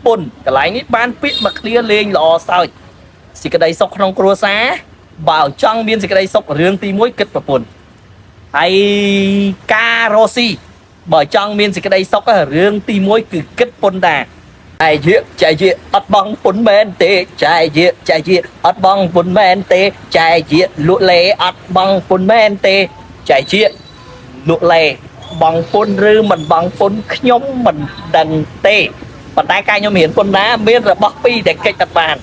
ពន្ធកន្លែងនេះបានពាក្យមកឃ្លាលេងល្អសើចសេចក្តីសុខក្នុងគ្រួសារបើចង់មានសេចក្តីសុខរឿងទី1គិតប្រពន្ធហើយការរស់ស៊ីបើចង់មានសេចក្តីសុខរឿងទី1គឺគិតពន្ធដែរចែកយៈចែកយៈអត់បងពុនមែនទេចែកយៈចែកយៈអត់បងពុនមែនទេចែកយៈលក់លេអត់បងពុនមែនទេចែកយៈលក់លេបងពុនឬមិនបងពុនខ្ញុំមិនដឹងទេប៉ុន្តែការខ្ញុំរៀនពុនណាមានរបស់ពីរដែលកិច្ចអត់បាន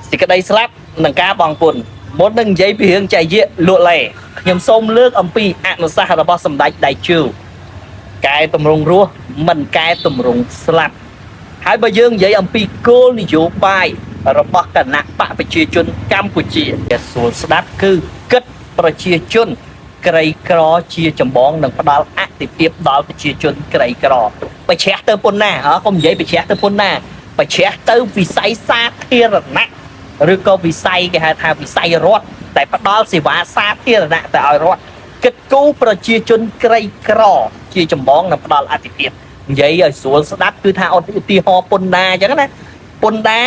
សេចក្តីស្លាប់និងការបងពុនមុននឹងនិយាយពីរឿងចែកយៈលក់លេខ្ញុំសូមលើកអំពីអនុសាសន៍របស់សម្ដេចដៃជឿកែតម្រង់រស់មិនកែតម្រង់ស្លាប់ហើយបើយើងនិយាយអំពីគោលនយោបាយរបស់គណៈបកប្រជាជនកម្ពុជាស្រួលស្ដាប់គឺគិតប្រជាជនក្រីក្រជាចម្បងនិងផ្ដល់អតិភិបដល់ប្រជាជនក្រីក្រប្រឆាំងទៅប៉ុណ្ណាហ៎កុំនិយាយប្រឆាំងទៅប៉ុណ្ណាប្រឆាំងទៅវិស័យសាធារណៈឬក៏វិស័យគេហៅថាវិស័យរដ្ឋដែលផ្ដល់សេវាសាធារណៈទៅឲ្យរដ្ឋគិតគូរប្រជាជនក្រីក្រជាចម្បងនិងផ្ដល់អតិភិបនិយាយឲ្យស្រួលស្ដាប់គឺថាឧទាហរណ៍ប៉ុណ្ណាអញ្ចឹងណាប៉ុណ្ណា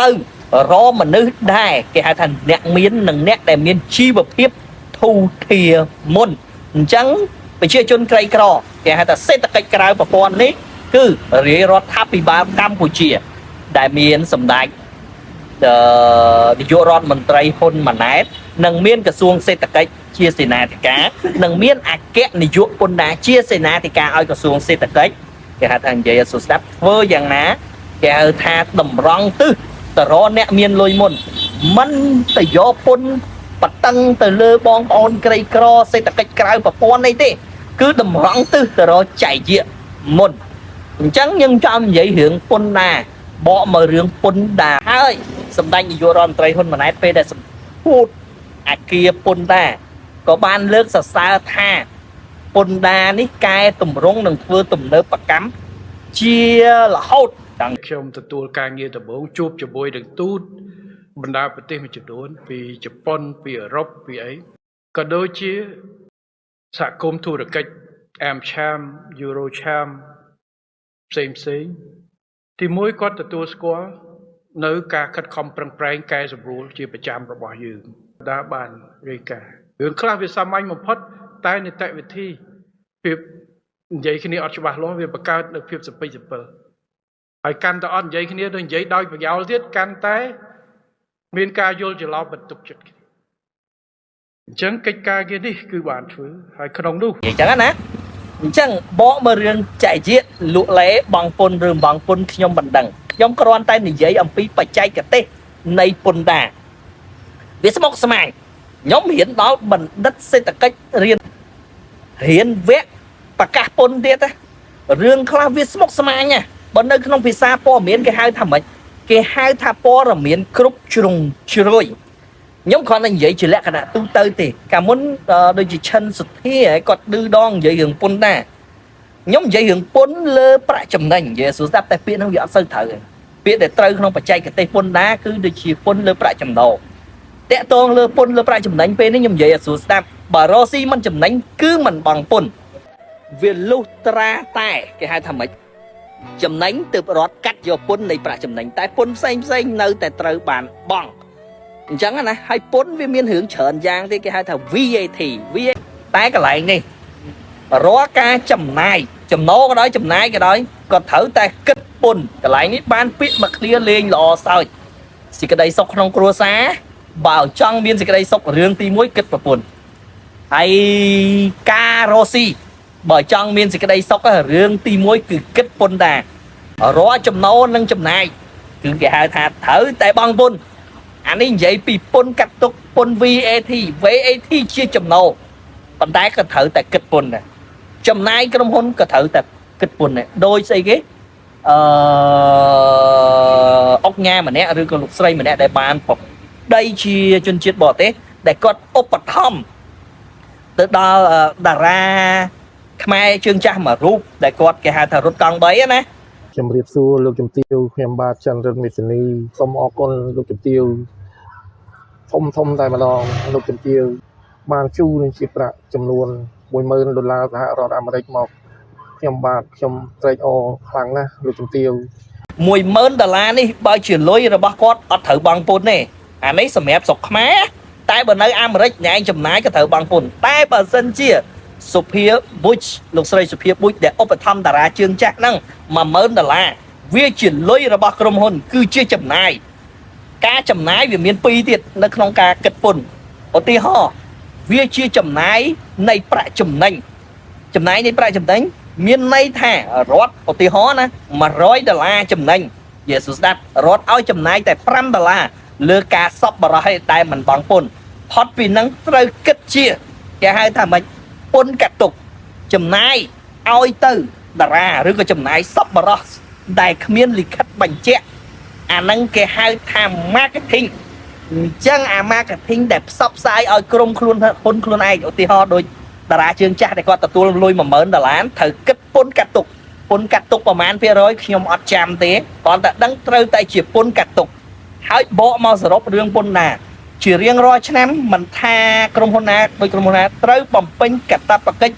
ទៅរមនុស្សដែរគេហៅថាអ្នកមាននិងអ្នកដែលមានជីវភាពធូរធារមុនអញ្ចឹងប្រជាជនក្រីក្រគេហៅថាសេដ្ឋកិច្ចក្រៅប្រព័ន្ធនេះគឺរាជរដ្ឋាភិបាលកម្ពុជាដែលមានសម្ដេចនាយករដ្ឋមន្ត្រីហ៊ុនម៉ាណែតនិងមានក្រសួងសេដ្ឋកិច្ចជាសេនាធិការនិងមានអគ្គនាយកពន្ធដារជាសេនាធិការឲ្យក្រសួងសេដ្ឋកិច្ចគេហៅថានិយាយឲ្យស្រួលស្ដាប់ធ្វើយ៉ាងណាគេហៅថាតម្រង់ទិសទៅរកអ្នកមានលុយមុនមិនទៅយកពន្ធបតឹងទៅលើបងប្អូនក្រីក្រសេដ្ឋកិច្ចក្រៅប្រព័ន្ធនេះទេគឺតម្រង់ទិសទៅរកចែកយៈមុនអញ្ចឹងយើងចាំនិយាយរឿងពន្ធដារបកមករឿងពន្ធដារហើយសម្ដេចនាយករដ្ឋមន្ត្រីហ៊ុនម៉ាណែតពេលដែលសម្ពោធអាគារពន្ធដារក៏បានលើកសរសើរថាពន្ធដារនេះកែតម្រង់និងធ្វើទំនើបកម្មជារហូតតាំង ខ្ញុំទទួលការងារដំបូងជួបជាមួយនឹងទូតបណ្ដាប្រទេសមួយចំនួនពីជប៉ុនពីអឺរ៉ុបពីអីក៏ដូចជាសហគមន៍ធុរកិច្ច AmCham EuroCham ផ្សេងផ្សេងទីមួយគាត់ទទួលស្គាល់នៅការខិតខំប្រឹងប្រែងកែសម្រួលជាប្រចាំរបស់យើងដែលបានរាយការណ៍រឿងខ្លះវាសាមញ្ញបំផុតតែនីតិវិធីភាពនិយាយគ្នាអត់ច្បាស់លាស់វាបង្កើតនូវភាពសពិចសពិលហើយកាន់តែអត់និយាយគ្នាដូចនិយាយដោយប្រយោលទៀតកាន់តែមានការយល់ច្រឡំបន្ទុកចិត្តគ្នាអញ្ចឹងកិច្ចការងារនេះគឺបានធ្វើហើយក្នុងនោះ និយាយចឹងណាអញ្ចឹងបកមករឿងចែកយៈលក់លេបងពុនឬបងពុនខ្ញុំមិនដឹងខ្ញុំគ្រាន់តែនិយាយអំពីបច្ចេកទេសនៃពន្ធដារវាស្មុគស្មាញខ្ញុំរៀនដល់បណ្ឌិតសេដ្ឋកិច្ចរៀនរៀនវគ្គប្រកាសពន្ធទៀតណារឿងខ្លះវាស្មុគស្មាញណាបើនៅក្នុងភាសាព័ត៌មានគេហៅថាម៉េចគេហៅថាព័ត៌មានគ្រប់ជ្រុងជ្រោយ ខ្ញុំគ្រាន់តែនិយាយជាលក្ខណៈទូទៅទេកាលមុនដូចជាឈិនសុធាហើយគាត់ឌឺដងនិយាយរឿងពន្ធដែរខ្ញុំនិយាយរឿងពន្ធលើប្រាក់ចំណេញនិយាយសួរស្ដាប់តែពាក្យហ្នឹងវាអត់សូវត្រូវទេពាក្យដែលត្រូវក្នុងបច្ចេកទេសពន្ធដារគឺដូចជាពន្ធលើប្រាក់ចំណូលតាក់ទងលើពន្ធលើប្រាក់ចំណេញពេលនេះខ្ញុំនិយាយឲ្យសួរស្ដាប់បើរកស៊ីមិនចំណេញគឺមិនបង់ពន្ធវាលុះត្រាតែគេហៅថាម៉េចចំណេញទើបរដ្ឋកាត់យកពន្ធនៃប្រាក់ចំណេញតែពន្ធផ្សេងផ្សេងនៅតែត្រូវបានបង់ អញ្ចឹងណាហើយពន្ធវាមានរឿងច្រើនយ៉ាងទេគេហៅថា VAT VAT តែកន្លែងនេះរាល់ការចំណាយចំណូលក៏ដោយចំណាយក៏ដោយក៏ត្រូវតែគិតពន្ធកន្លែងនេះបានពាក្យមកឃ្លាលេងល្អសើចសេចក្តីសុខក្នុងគ្រួសារបើចង់មានសេចក្តីសុខរឿងទី1គិតប្រពន្ធហើយការរស់ស៊ីបើចង់មានសេចក្តីសុខរឿងទី1គឺគិតពន្ធដាររាល់ចំណូលនិងចំណាយគឺគេហៅថាត្រូវតែបង់ពន្ធ អានេះនិយាយពីពន្ធកាត់ទុកពន្ធ VAT VAT ជាចំណូលប៉ុន្តែក៏ត្រូវតែគិតពន្ធដែរចំណាយក្រុមហ៊ុនក៏ត្រូវតែគិតពន្ធដែរដោយស្អីគេអឺអុកញ៉ាម្នាក់ឬក៏លោកស្រីម្នាក់ដែលបានប្រដីជាជនជាតិបរទេសដែលគាត់ឧបត្ថម្ភទៅដល់តារាខ្មែរជើងចាស់មួយរូបដែលគាត់គេហៅថារត់កង់3ណា ជំរាបសួរលោកជំទាវខ្ញុំបាទចន្ទរិទ្ធមេសនីសូមអរគុណលោកជំទាវធំធំតែម្ដងលោកជំទាវបានជូនជាប្រាក់ចំនួន10000ដុល្លារសហរដ្ឋអាមេរិកមកខ ខ្ញុំបាទខ្ញុំត្រេកអរខ្លាំងណាស់លោកជំទាវ 10000ដុល្លារនេះបើជាលុយរបស់គាត់អត់ត្រូវបង់ពន្ធទេអានេះសម្រាប់ស្រុកខ្មែរតែបើនៅអាមេរិកអ្នកឯងចំណាយក៏ត្រូវបង់ពន្ធតែបើសិនជាសុភាបុជលោកស្រីសុភាបុជដែលឧបត្ថម្ភតារាជើងចាស់ហ្នឹង10000ដុល្លារវាជាលុយរបស់ក្រុមហ៊ុនគឺជាចំណាយការចំណាយវាមានពីរទៀតនៅក្នុងការគិតពន្ធឧទាហរណ៍វាជាចំណាយនៃប្រាក់ចំណេញ ចំណាយនៃប្រាក់ចំណេញមានន័យថារដ្ឋឧទាហរណ៍ណា100ដុល្លារចំណេញយេស៊ូស្ដាប់រដ្ឋឲ្យចំណាយតែ5ដុល្លារលើការសពបរោះឲ្យតែមិនបង់ពន្ធផុតពីនឹងត្រូវគិតជាគេហៅថាម៉េចពន្ធកាត់ទុកចំណាយឲ្យទៅតារាឬក៏ចំណាយសពបរោះដែលគ្មានលិខិតបញ្ជាក់អាហ្នឹងគេហៅថា marketing អញ្ចឹងអា marketing ដែលផ្សព្វផ្សាយឲ្យក្រុមខ្លួនហ៊ុនខ្លួនឯងឧទាហរណ៍ដូចតារាជើងចាស់ដែលគាត់ទទួលលុយ10000ដុល្លារត្រូវគិតពន្ធកាត់ទុកពន្ធកាត់ទុកប្រមាណភាគរយខ្ញុំអត់ចាំទេគ្រាន់តែដឹងត្រូវតែជាពន្ធកាត់ទុកហើយបកមកសរុបរឿងពន្ធណា ជារៀងរាល់ឆ្នាំមិនថាក្រុមហ៊ុនណាដូចក្រុមហ៊ុនណាត្រូវបំពេញកាតព្វកិច្ច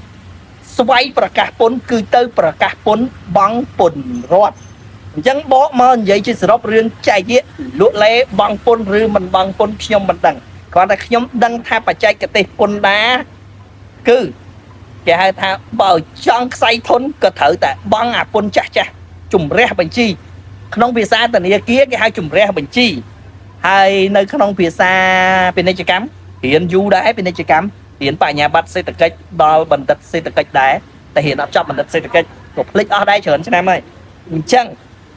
ស្វ័យប្រកាសពន្ធគឺទៅប្រកាសពន្ធបង់ពន្ធរដ្ឋ អញ្ចឹងបកមកនិយាយជាសរុបរឿងចែកយៈលក់លេបង់ពន្ធឬមិនបង់ពន្ធខ្ញុំមិនដឹងគ្រាន់តែខ្ញុំដឹងថាបច្ចេកទេសពន្ធដារគឺគេហៅថាបើចង់ខ្សែធនក៏ត្រូវតែបង់អាពន្ធចាស់ចាស់ជំរះបញ្ជី ក្នុងភាសាធនាគារគេហៅជំរះបញ្ជីហើយនៅក្នុងភាសាពាណិជ្ជកម្មរៀនយូរដែរពាណិជ្ជកម្មរៀនបញ្ញាបត្រសេដ្ឋកិច្ចដល់បណ្ឌិតសេដ្ឋកិច្ចដែរតែរៀនអត់ចប់បណ្ឌិតសេដ្ឋកិច្ចក៏ភ្លេចអស់ដែរច្រើនឆ្នាំហើយអញ្ចឹង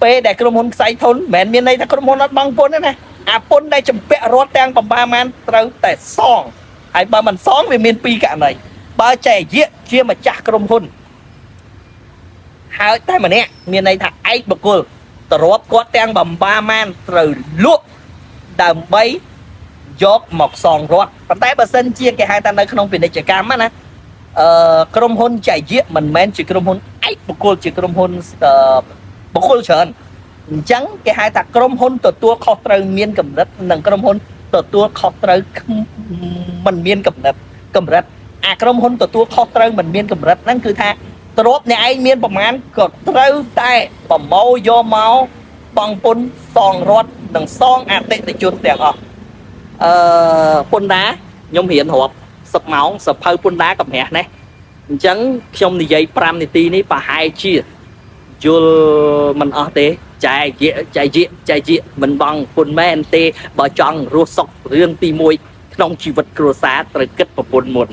ពេលដែលក្រុមហ៊ុនខ្សែធនមិនមែនមានន័យថាក្រុមហ៊ុនអត់បង់ពន្ធទេណាអាពន្ធដែលចម្ពាក់រដ្ឋទាំងបំបាម៉ានត្រូវតែសងហើយបើមិនសងវាមានពីរករណីបើចែកយៈជាម្ចាស់ក្រុមហ៊ុនហើយតែម្នាក់មានន័យថាឯកបុគ្គលទ្របគាត់ទាំងបំបាម៉ានត្រូវលក់ដើម្បីយកមកសងរដ្ឋប៉ុន្តែបើសិនជាគេហៅថានៅក្នុងពាណិជ្ជកម្មណាអឺក្រុមហ៊ុនចែកយៈមិនមែនជាក្រុមហ៊ុនឯកបុគ្គលជាក្រុមហ៊ុនអឺបុគ្គលច្រើន អញ្ចឹងគេហៅថាក្រុមហ៊ុនទទួលខុសត្រូវមានកម្រិតនិងក្រុមហ៊ុនទទួលខុសត្រូវគ្មមិនមានកម្រិតកម្រិតអាក្រុមហ៊ុនទទួលខុសត្រូវមិនមានកម្រិតហ្នឹងគឺថាទ្រព្យអ្នកឯងមានប្រមាណក៏ត្រូវតែប្រមូលយកមកបង់ពន្ធសងរដ្ឋនិងសងអតិថិជនទាំងអស់អឺពន្ធដារខ្ញុំរៀនរាប់10ម៉ោងសភៅពន្ធដារកម្រាស់ណាស់អញ្ចឹងខ្ញុំនិយាយ5នាទីនេះប្រហែលជា យល់មិនអស់ទេចែកយៈចែកយៈចែកយៈមិនបងពុនមែនទេបើចង់រស់សុខរឿងទី1ក្នុងជីវិតគ្រួសារត្រូវគិតប្រពន្ធមុន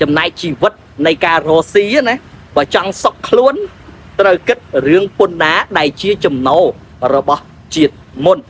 ចំណែកជីវិតនៃការរស់ស៊ីណាបើចង់សុខខ្លួនត្រូវគិតរឿងពុនណាដែលជាចំណូលរបស់ជាតិមុន។